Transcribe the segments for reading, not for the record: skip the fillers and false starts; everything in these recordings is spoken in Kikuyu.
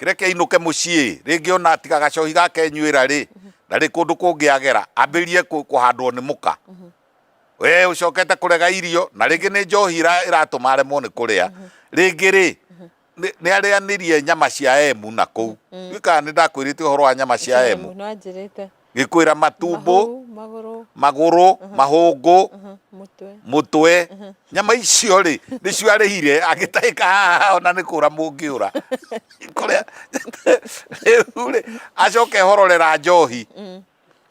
Kĩreke ainũke mũciĩ rĩngĩ ona tiga gacohi gake nyuĩra rĩ, ndarĩ kũndũ kũngĩ agera, ambĩrĩrie kũhandwo nĩ mũka. We ũcokete kũrega irio na rĩngĩ nĩ njohi ĩratũma aremwo nĩ kũrĩa. Rĩngĩ rĩ, nĩ arĩanĩrie nyama cia emu na kũu. Ndiũĩ kana nĩ ndakwĩrĩte ũhoro wa nyama cia emu. Nĩ wanjĩrĩte. Ngĩkwĩra matumbo, Mahu, magũrũ, magũrũ, mahũngũ, mũtwe. Mũtwe. Nyama icio rĩ, nĩcio arĩhire agĩtahĩka haha ona nĩ kũra mũngĩũra. Kũrĩa rĩu rĩ, acoke hororera njohi.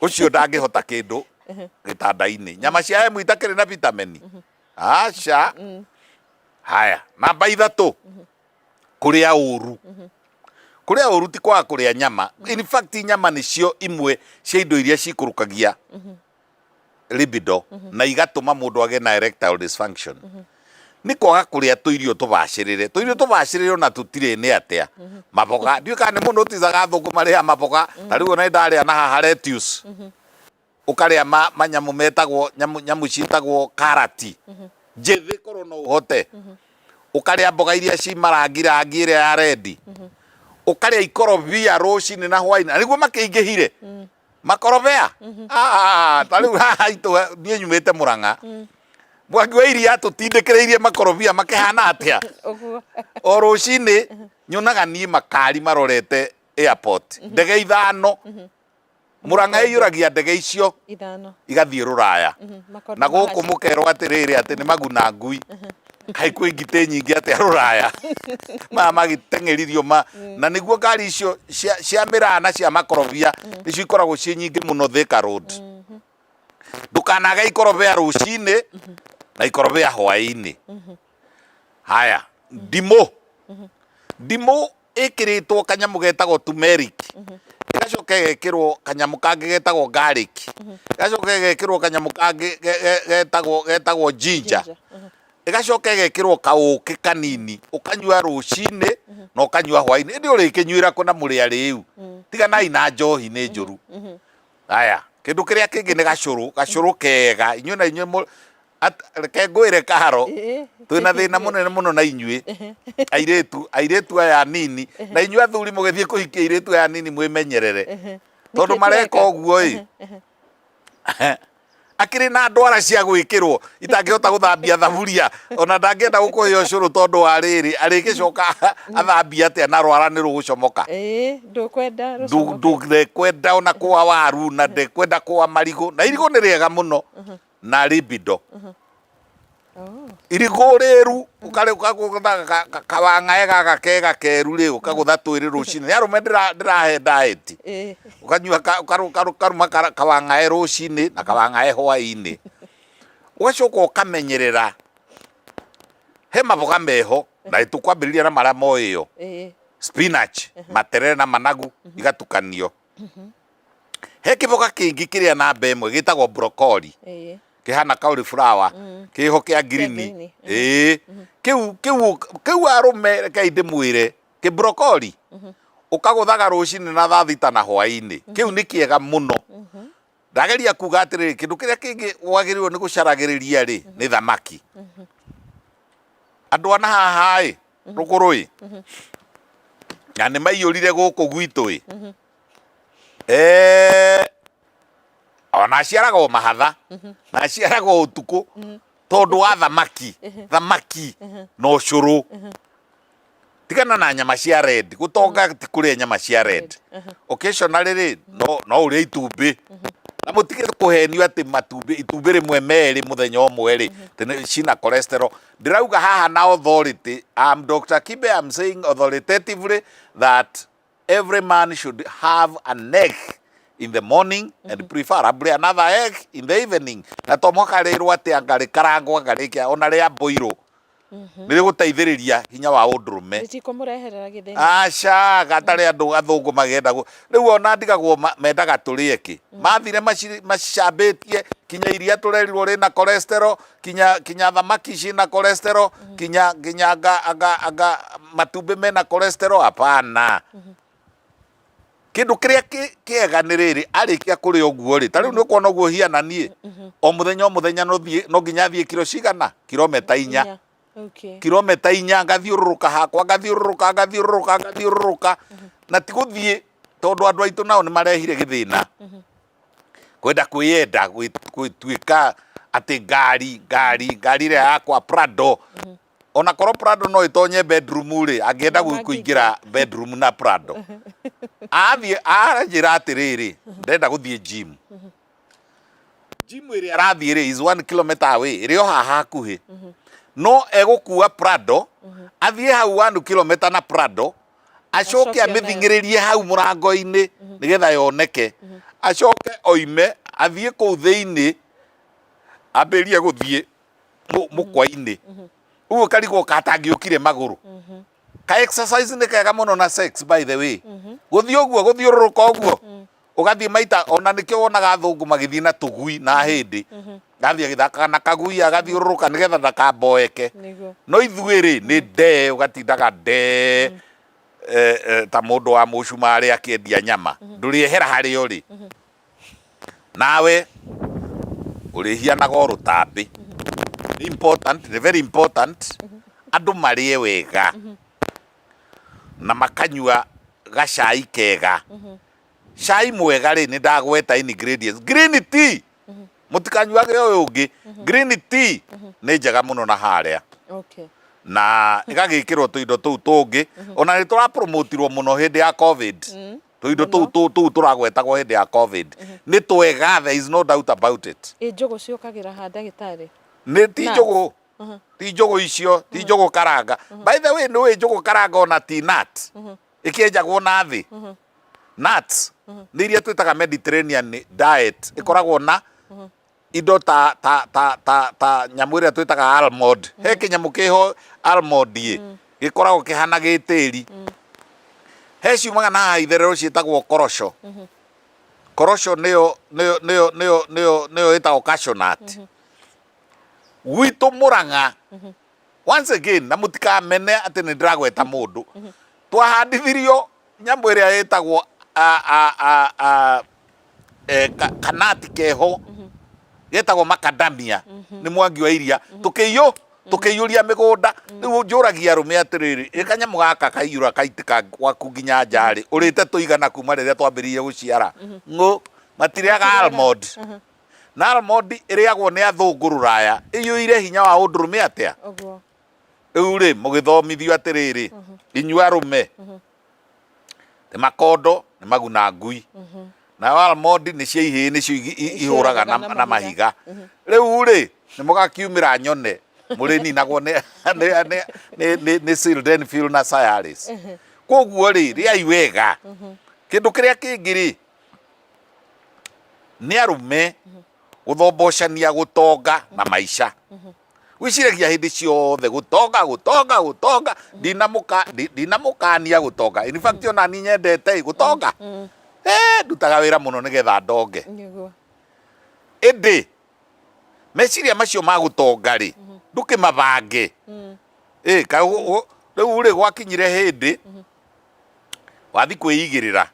Ũcio ndangĩhota kĩndũ gĩtanda-inĩ. Nyama cia emu itakĩrĩ na vitameni? Aca. Haya, namba 3, kũrĩa ũru. Kũrĩa ũru ti kwaga kũrĩa nyama. In fact, nyama nĩcio imwe cia indo iria cikũrũkagia libido na igatũma mũndũ agĩe na erectile dysfunction. Nĩ kwaga kũrĩa tũirio tũbacĩrĩre. Tũirio tũbacĩrĩre ona tũtirĩ nĩ atĩa? Maboga. Ndiũĩ kana nĩ mũndũ ũticaga athũngũ marĩaga maboga. Ta rĩu ona nĩ ndarĩa na haha lettuce. Ũkarĩa manyamũ metagwo nyamũ, nyamũ ciĩtagwo karati njĩthĩ korwo no ũhote. Ũkarĩa mboga iria ci marangi rangi ĩrĩa ya rendi. Ũkarĩa ikorobia rũcinĩ na hwainĩ, na nĩguo makĩingĩhire makorobea. Ah, ta rĩu haha itũ niĩ nyumĩte Mũrang'a, Mwangi wa Iria atũtindĩkĩrĩirie makorobia makĩhana atĩa? Ũguo. O rũcinĩ nyonaga niĩ makari marorete airport, ndege 5. Mũrang'a ĩiyũragia ndege icio 5 igathiĩ rũraya. Makondo Na gũkũ mahaci. Mũkerwo atĩrĩrĩ atĩ nĩ maguna ngui. Kaĩ kwĩ ngitĩ nyingĩ atĩa rũraya? Maya magĩteng'eririo ma na nĩguo ngari icio cia mĩraa na cia makorobia nĩcio ikoragwo ciĩ nyingĩ mũno Thika Road. Ndũkanage ikorobia rũcinĩ na ikorobia hwaĩ-inĩ. Haya, ndimũ. Ndimũ ĩkĩrĩtwo kanyamũ getagwo turmeric, ĩgacoka ĩgekĩrwo kanyamũ kangĩ getagwo garlic, ĩgacoka ĩgekĩrwo kanyamũ kangĩ getagwo ginger, Ginger. Ĩgacoka ĩgekĩrwo kaũkĩ kanini, ũkanyua rũcinĩ na ũkanyua hwainĩ. Ĩndĩ ũrĩkĩnyuĩra kũ na mũrĩ arĩu? Tiganai na njohi, nĩ njũru. Haya, kĩndũ kĩrĩa kĩngĩ nĩ gacũrũ, gacũrũ kega. Inyuĩ na inyuĩ reke ngwĩre Karo, twĩna thĩna mũnene mũno na inyuĩ airĩtu, airĩtu aya anini, na inyuĩ athuri mũgĩthiĩ kũhikia airĩtu aya anini mwĩmenyerere, tondũ Nĩkĩ mareka tũreka? ũguo ĩ, akĩrĩ na ndwara cia gwĩkĩrwo itangĩhota gũthambia thaburia, ona ndangĩenda gũkũhe ũcũrũ tondũ wa rĩrĩ, arĩgĩcoka athambie atĩa na rwara nĩ rũgũcomoka. Ĩĩ, ndũkwenda rũcomoke. Ndekwenda ona kũa waru na ndekwenda kũa marigũ, na irigũ nĩ rĩega mũno na libido. Irigũ rĩru ũkagũtha kawang'ae gaka kega keru rĩ, ũkagũtha twĩrĩ rũcinĩ. Nĩ arũme ndĩrahe diet. Ũkanyua ũkarũma kawang'ae rũcinĩ na kawang'ae hwaĩ-inĩ. Ũgacoka ũkamenyerera he maboga meho, na tũkwambĩrĩria na marĩa moĩyo. Spinach, materere na managu igatukanio. He kĩboga kĩngĩ kĩrĩa namba 1 gĩtagwo broccoli. Kĩhana cauliflower, kĩho kĩa green. Green. Ĩĩ. Kĩu arũme rekei ndĩmwĩre, kĩ broccoli ũkagũthaga rũcinĩ na thaa 6 na hwaĩ-inĩ. Kĩu nĩ kĩega mũno. Ndageria kuga atĩrĩrĩ, kĩndũ kĩrĩa kĩngĩ wagĩrĩirwo nĩ gũcaragĩrĩria rĩ, nĩ thamaki. Andũ a na haha ĩ, rũgũrũ ĩ, na nĩ maiyũrire gũkũ gwitũ ĩ. Ona aciaraga o mahatha, na aciaraga o ũtukũ, tondũ wa thamaki, thamaki na ũcũrũ. Tigana na nyama cia red, gũtonga ti kũrĩa nyama cia red. Occasionally rĩ, no ũrĩe itumbĩ. Na mũtige kũhenio atĩ matumbĩ, itumbĩ rĩmwe merĩ mũthenya ũmwe rĩ, atĩ nĩ cina cholesterol. Ndĩrauga haha na authority, I'm Dr. Kibe, I'm saying authoritatively that every man should have an egg in the morning and preferably another egg in the evening. Na to mũhaka rĩrwo atĩ anga rĩkarangwo anga rĩkĩa, ona rĩa boirwo. Nĩ rĩgũteithĩrĩria hinya wa ũndũrũme. Rĩtikũmũreherera gĩthĩna. Aca, gatarĩ andũ athũngũ magĩenda rĩu ona ndigagwo mendaga tũrĩe kĩ. Mathire macicambĩtie kinya iria tũrerirwo rĩna cholesterol, kinya thamaki ciĩna cholesterol, kinya anga matumbĩ mena cholesterol. Hapana. Kĩndũ kĩrĩa kĩega nĩ rĩrĩ, arĩkia kũrĩa ũguo rĩ, ta rĩu nĩ ũkuona ũguo hiana niĩ, o mũthenya o mũthenya no nginya thiĩ kiro cigana? Kirometa 4. 4. Kilomita 4 ngathiũrũrũka hakwa, ngathiũrũrũka, ngathiũrũrũka, ngathiũrũrũka, na ti gũthiĩ tondũ andũ aitũ nao nĩ marehire gĩthĩna kwenda kwĩyenda, gwĩtuĩka atĩ ngari ngari ngari ĩrĩa yakwa Prado, ona korwo Prado no ĩtonye bedroom rĩ, angĩenda kũingĩra bedroom na Prado, athiĩ aranjĩra atĩrĩrĩ, ndenda gũthiĩ gym. Gym ĩrĩa arathiĩ rĩ is 1 kilometer away, ĩrĩ o haha hakuhĩ, no egũkua Prado athiĩ hau 1 kilometer na Prado, acoke Acoke nayo. Amĩthing'ĩrĩrie hau mũrango-inĩ nĩgetha yoneke, acoke oime athiĩ kũu thĩinĩ ambĩrĩrie gũthiĩ mũkwa-inĩ ũguo karigwo katangĩũkire magũrũ. Ka exercise nĩ kega mũno na sex, by the way, gũthiĩ ũguo, gũthiũrũrũka ũguo, ũgathiĩ maita ona nĩkĩo wonaga athũngũ magĩthiĩ na tũgui na hĩndĩ gathiĩ agĩthakaga na kagui, agathiũrũrũka nĩgetha ndakamboeke. No ithuĩ rĩ, nĩ ndee, ũgatindaga ndee ta mũndũ wa mũcumarĩ akĩendia nyama, ndũrĩehera harĩa ũrĩ, nawe ũrĩhianaga o rũtambĩ. Nĩ important, nĩ very important andũ marĩe wega na makanyua gacai kega. Cai mwega rĩ, nĩ ndagweta ingredients. Green tea, mũtikanyuage ũyũ ũngĩ, green tea nĩ njega mũno na harĩa na ĩgagĩkĩrwo tũindo tũu tũngĩ. Ona nĩ tũrapromotirwo mũno hĩndĩ ya COVID, tũindo tũu tũu tũragwetagwo hĩndĩ ya COVID nĩ twega, there is no doubt about it. Ĩ njũgũ ciũkagĩra ha, ndagĩtarĩ? Nĩ ti Nuts. Njũgũ ti njũgũ icio, ti njũgũ karanga. By the way, nĩ ũĩ njũgũ karanga ona ti nut, ĩkĩenjagwo na thĩ. Nuts nĩ iria twĩtaga Mediterranean diet, ĩkoragwo na indo ta nyamũ ĩrĩa twĩtaga almond. He kĩnyamũ kĩho almond ĩ gĩkoragwo kĩhana gĩtĩri. He ciumaga na haha itherero ciĩtagwo korosho. Korosho nĩyo ĩtagwo cashew nut gwitũ Mũrang'a. Once again, na mũtikamene atĩ nĩ ndĩragweta mũndũ, twahandithirio nyamũ ĩrĩa ĩtagwo a, a, a, a, kanati keho getagwo macadamia nĩ Mwangi wa Iria, tũkĩiyũria mĩgũnda. Rĩu njũragia arũme atĩrĩrĩ, ĩ kanyamũ gaka kaiyũra kaitĩka gwaku nginya nja rĩ, ũrĩte tũigana kuma rĩrĩa twambĩrĩirie gũciara ng'ũ? Matirĩaga almond, na almond ĩrĩagwo nĩ athũngũ rũraya, ĩiyũire hinya wa ũndũrũme atĩa. Rĩu rĩ, mũgĩthomithio atĩrĩrĩ, inyuĩ arũme, nĩ makondo, nĩ maguna ngui, nayo almond nĩ cia ihĩĩ, nĩcio ihũraga na mahiga. Rĩu rĩ, nĩ mũgakiumĩra nyone mũrĩninagwo nĩ sildenafil na Cialis. Koguo rĩ, rĩai wega. Kĩndũ kĩrĩa kĩngĩ rĩ, nĩ arũme gũthombocania gũtonga na maica, gwĩciragia hĩndĩ ciothe gũtonga, gũtonga, gũtonga. Ndinamũkania gũtonga. In fact, ona ni nyendete ĩ gũtonga. Ndutaga wĩra mũno nĩgetha ndonge. Ĩndĩ meciria macio ma gũtonga rĩ, ndũkĩmabange. Ĩ kaĩ rĩu rĩ, gwakinyire hĩndĩ wathi kwĩigĩrĩra,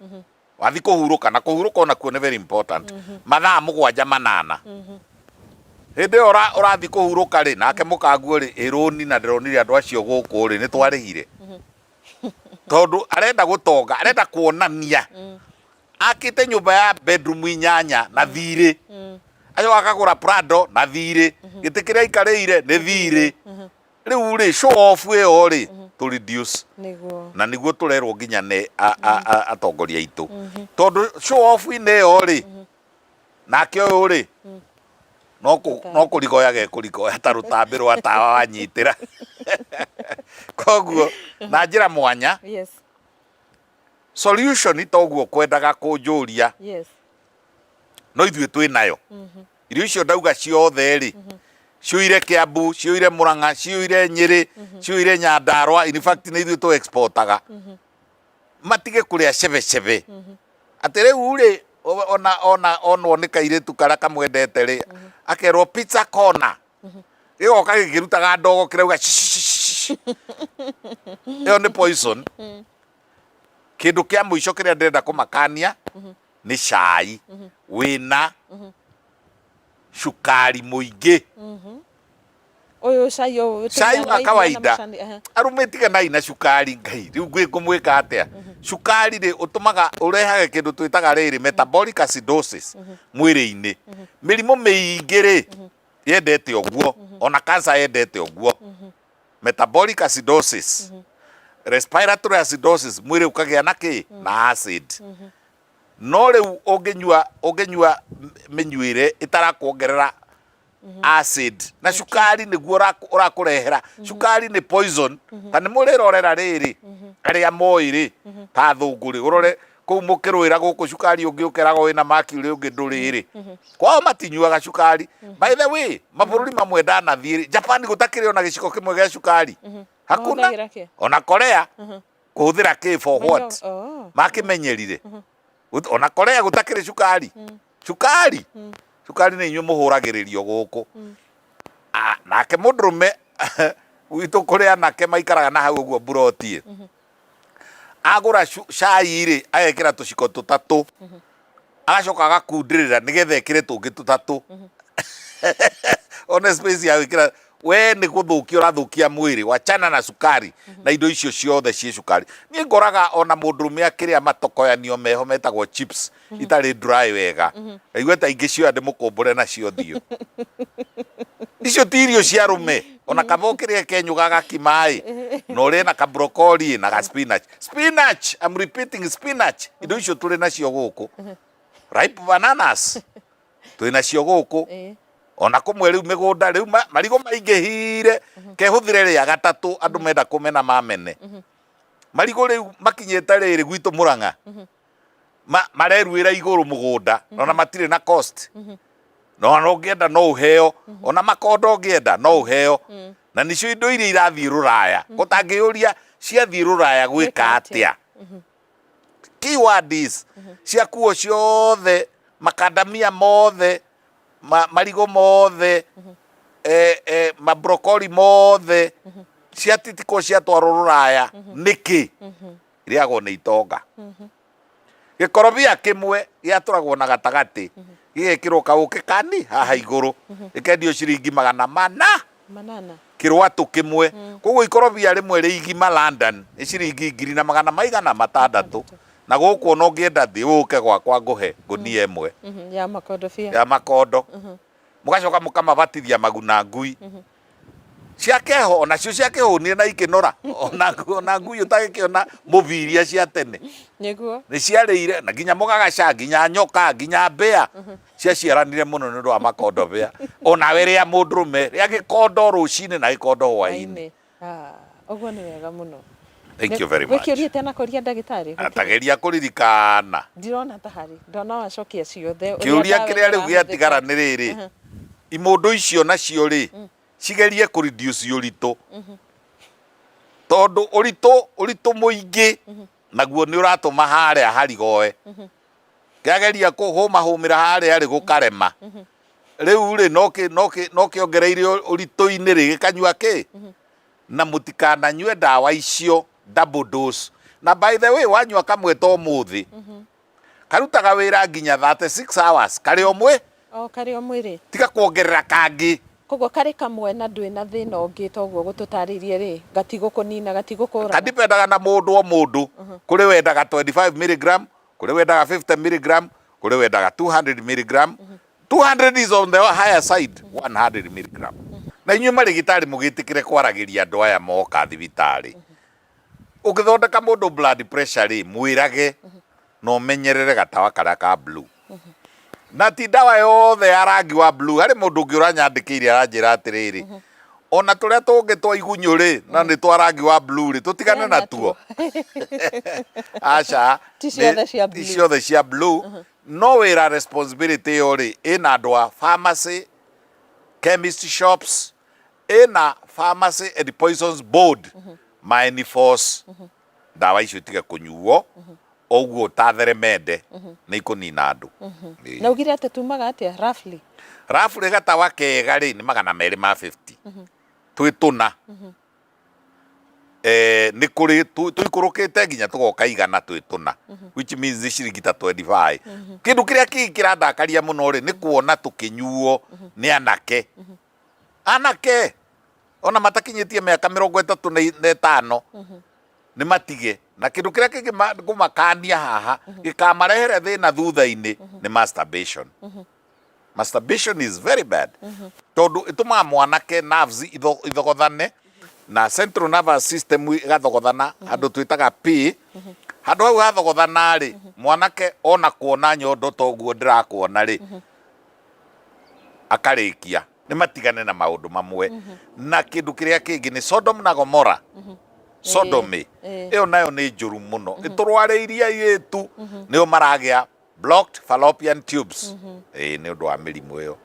wathi kũhurũka, na kũhurũka onakuo nĩ very important, mathaa 7, 8. Hĩndĩ ĩyo ũrathi kũhurũka rĩ, nake mũkanguo rĩ, ĩrũni na ndĩronire andũ acio gũkũ rĩ, nĩ twarĩhire, tondũ arenda gũtonga, arenda kuonania akĩte nyũmba ya bedroom 8 na thirĩ, acoka akagũra Prado na thirĩ, gĩtĩ kĩrĩa aikarĩire nĩ thirĩ. Rĩu rĩ, show off ĩyo rĩ, to reduce. Na nĩguo tũrerwo nginya nĩ atongoria aitũ, tondũ show off inĩ ĩyo rĩ, nake ũyũ rĩ, no kũrigoya gekũrigoya ta rũtambĩ rwa tawa wanyitĩra. Koguo na njĩra mwanya, solution toguo kwendaga kũnjũria, no ithuĩ twĩ nayo. Irio icio ndauga ciothe rĩ, ciũire Kiambu, ciũire Murang'a, ciũire Nyĩrĩ, ciũire Nyandarua. In fact, nĩ ithuĩ tũ exportaga. Matige kũrĩa cebecebe atĩ rĩu rĩ, ona onwo nĩ kairĩtu karĩa kamwendete rĩ, akerwo pizza corner, gĩgoka gĩkĩrutaga ndogo kĩrauga shh. Ĩyo nĩ poison. Kĩndũ kĩa mũico kĩrĩa ndĩrenda kũmakania nĩ cai wĩna cukari mũingĩ. Ũyũ cai ũyũ Cai tũnyuaga wa iria na kawaida. macani, ehe. Arume tiganai na cukari. Ngai, rĩu ngũmwĩka atĩa? Cukari rĩ, ũtũmaga ũrehage kĩndũ twĩtaga rĩrĩ metabolic acidosis mwĩrĩ-inĩ. Mĩrimũ mĩingĩ rĩ yendete ũguo, ona cancer yendete ũguo. Metabolic acidosis, respiratory acidosis, mwĩrĩ ũkagĩa na kĩ na acid. No rĩu ũngĩnyua mĩnyuĩre ĩtarakuongerera acid na cukari nĩguo ũrakũrehera. Cukari nĩ poison. Ta nĩ mũrĩrorera rĩrĩ, arĩa moĩ rĩ, ta athũngũ rĩ, ũrore kũu mũkĩrũĩra gũkũ cukari ũngĩ ũkeragwo wĩna mercury, ũngĩ ndũrĩ rĩ, kwao matinyuaga cukari. By the way, mabũrũri mamwe ndanathiĩ rĩ, Japan gũtakĩrĩ ona gĩciko kĩmwe gĩa cukari, hakuna. Mahũthagĩra kĩ? Ona Korea kũhũthĩra kĩ for what? Oh. Makĩmenyerire. Ona Korea gũtakĩrĩ cukari. Cukari, cukari nĩ inyuĩ mũhũragĩrĩrio gũkũ. Ah, nake mũndũrũme gwitũ kũrĩ anake maikaraga na hau ũguo mburoti agũra cai rĩ, agekĩra tũciko tũtatũ, agacoka agakundĩrĩra nĩgetha ĩkĩre tũngĩ tũtatũ, one space ya gwĩkĩra. We nĩ gũthũkia ũrathũkia mwĩrĩ. Wachana na cukari na indo icio ciothe ciĩ cukari. Niĩ ngoraga ona mũndũrũme akĩrĩa matokoyanio meho metagwo chips itarĩ dry wega, ngaigua ta ingĩcioya ndĩmũkũmbũre nacio thiũ. Icio ti irio cia arũme. Ona kaba ũkĩrĩe kenyũ ga gakima-ĩ, na ũrĩe na kabrokoli na ga spinach. Spinach, I'm repeating, spinach. Indo icio tũrĩ nacio gũkũ, ripe bananas twĩ nacio gũkũ. Ona kũmwe rĩu mĩgũnda rĩu marigũ maingĩhire, kehũthĩre rĩa gatatũ. Andũ menda kũmena mamene marigũ rĩu makinyĩte rĩrĩ gwitũ Mũrang'a, mareruĩra igũrũ mũgũnda ona matirĩ na cost. Na ona ũngĩenda no ũheo, ona makondo ũngĩenda no ũheo. Na nĩcio indo iria irathiĩ rũraya. Gũtangĩyũria ciathiĩ rũraya gwĩka Gwĩka atĩa? Atĩa? Keyword is ciakuo ciothe, makandamia mothe, marigũ mothe, mabrokoli mothe ciatitikwo ciatwarwo rũraya nĩkĩ? Irĩagwo nĩ itonga. Gĩkorobia kĩmwe gĩatũragwo na gatagatĩ, gĩgekĩrwo kaũkĩ kani haha igũrũ, gĩkendio ciringi 400. 800. Kĩrwatũ kĩmwe. Koguo ikorobia rĩmwe rĩ igima London nĩ ciringi ngiri na magana maigana matandatũ. Na gũkũ ona ũngĩenda, thiĩ ũke gwakwa ngũhe ngũnia ĩmwe. Ya makondobia. Ya makondo. Mũgacoka mũkamabatithia maguna ngui ciakeho, onacio ciakĩhũnire na ikĩnora. Ona ngui ũtagĩkĩona mũbiria cia tene. Nĩ ciarĩire na nginya mũgagaca, nginya nyoka, nginya mbĩa ciaciaranire mũno nĩ ũndũ wa makondobĩa. Onawe rĩa mũndũrũme, rĩa gĩkondo rũcinĩ na gĩkondo hwaĩ-inĩ. Hwaĩ-inĩ. Ah, ũguo nĩ wega mũno. Thank you very much. Gwĩkĩũria itanakũria ndagĩtarĩ? Tageria kũririkana. Ndirona ta harĩ ndona wacokia ciothe ũrĩa Kĩũria ndawa kĩrĩa rĩu ĩno gĩatigara ĩrahũthĩka. nĩ rĩrĩ, imũndũ icio nacio rĩ, cigerie kũ reduce ũritũ, tondũ ũritũ mũingĩ naguo nĩ ũratũma harĩa harigoe. Kĩageria kũhũmahũmĩra harĩa rĩ, gũkarema. Rĩu rĩ, no kĩongereire ũritũ-inĩ rĩ, gĩkanyua kĩ. Na mũtikananyue ndawa icio double dose. Na by the way, wanyua kamwe ta ũmũthĩ, karutaga wĩra nginya 36 hours karĩ o mwĩ O karĩ o mwĩrĩ. Tiga kuongerera kangĩ. Koguo karĩ kamwe na ndwĩ na thĩna ũngĩ ta ũguo gũtũtarĩirie rĩ, gatigũkũnina, gatigũkũraga. Kadipendaga na mũndũ o mũndũ. Kũrĩ wendaga 25 milligram, kũrĩ wendaga 50 milligram, kũrĩ wendaga 200 milligram. 200 is on the higher side, 100 milligram. Na inyuĩ marĩgĩtarĩ mũgĩtĩkĩre kwaragĩria andũ aya moka thibitarĩ. Ũngĩthondeka mũndũ blood pressure rĩ, mwĩrage na ũmenyerere gatawa karĩa ka blue, na ti ndawa yothe ya rangi wa blue. Harĩ mũndũ ũngĩ ũranyandĩkĩire aranjĩra atĩrĩrĩ, ona tũrĩa tũngĩ twa igunyũ rĩ, na nĩ twa rangi wa blue rĩ, tũtigane natuo. Aca. Ti ciothe cia ti blue. Ciothe cia blue. No wĩra responsibility ĩyo rĩ, ĩna andũ a pharmacy, chemist shops, ĩna Pharmacy and Poisons Board, ma enforce ndawa icio itige kũnyuo ũguo ta theremende, nĩ ikũnina andũ. Ĩĩ. Na ugire atĩ tumaga atĩa roughly? Roughly gatawa kega rĩ nĩ 250 twĩ tũna. Nĩ kũrĩ tũikũrũkĩte nginya tũgoka 100 twĩ tũna, which means nĩ ciringi ta 25. Kĩndũ kĩrĩa kĩngĩ kĩrandakaria mũno rĩ, nĩ kuona tũkĩnyuo nĩ anake. Anake Ona matakinyĩtie mĩaka 35 nĩ matige. Na kĩndũ kĩrĩa kĩngĩ ngũmakania haha gĩkamarehere thĩna thutha-inĩ nĩ masturbation. Masturbation is very bad tondũ ĩtũmaga mwanake nerves ithogothane na central nervous system ĩgathogothana handũ twĩtaga P. Handũ hau hathogothana rĩ, mwanake ona kuona nyondo toguo ndĩrakuona rĩ, akarĩkia. Nĩ matigane na maũndũ mamwe. Na kĩndũ kĩrĩa kĩngĩ nĩ Sodom na Gomora. Sodomy ĩyo nayo nĩ njũru mũno, ĩtũrwarĩirie airĩtu, nĩo maragĩa blocked fallopian tubes, ĩĩ, nĩ ũndũ wa mĩrimũ ĩyo,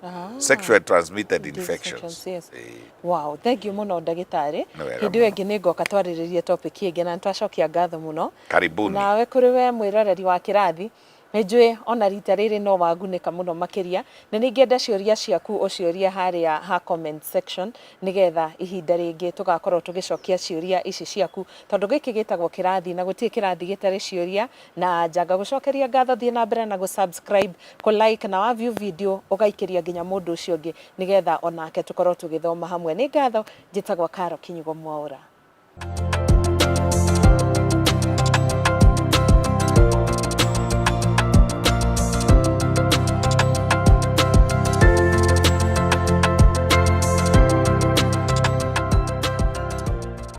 sexually transmitted infections. Infections, yes. Ĩĩ. Wow, thank you mũno ndagĩtarĩ. Nĩ wega Hĩndĩ ĩyo mũno. ĩngĩ nĩ ngoka twarĩrĩrie topic ĩngĩ na nĩ twacokia ngatho mũno. Karibuni. Nawe kũrĩ we mwĩroreri wa kĩrathi, nĩ njũĩ ona rita rĩrĩ no wagunĩka mũno makĩria, na nĩ ingĩenda ciũria ciaku ũciũrie harĩa ha comment section nĩgetha ihinda rĩngĩ tũgakorwo tũgĩcokia ciũria ici ciaku, tondũ gĩkĩ gĩtagwo kĩrathi na gũtirĩ kĩrathi gĩtarĩ ciũria na anja. Ngagũcokeria ngatho, thiĩ na mbere na gũ subscribe, kũ like na wa view video ũgaikĩria nginya mũndũ ũcio ũngĩ nĩgetha onake tũkorwo tũgĩthoma hamwe. Nĩ ngatho, njĩtagwo Caro Kinyugo Mwaũra.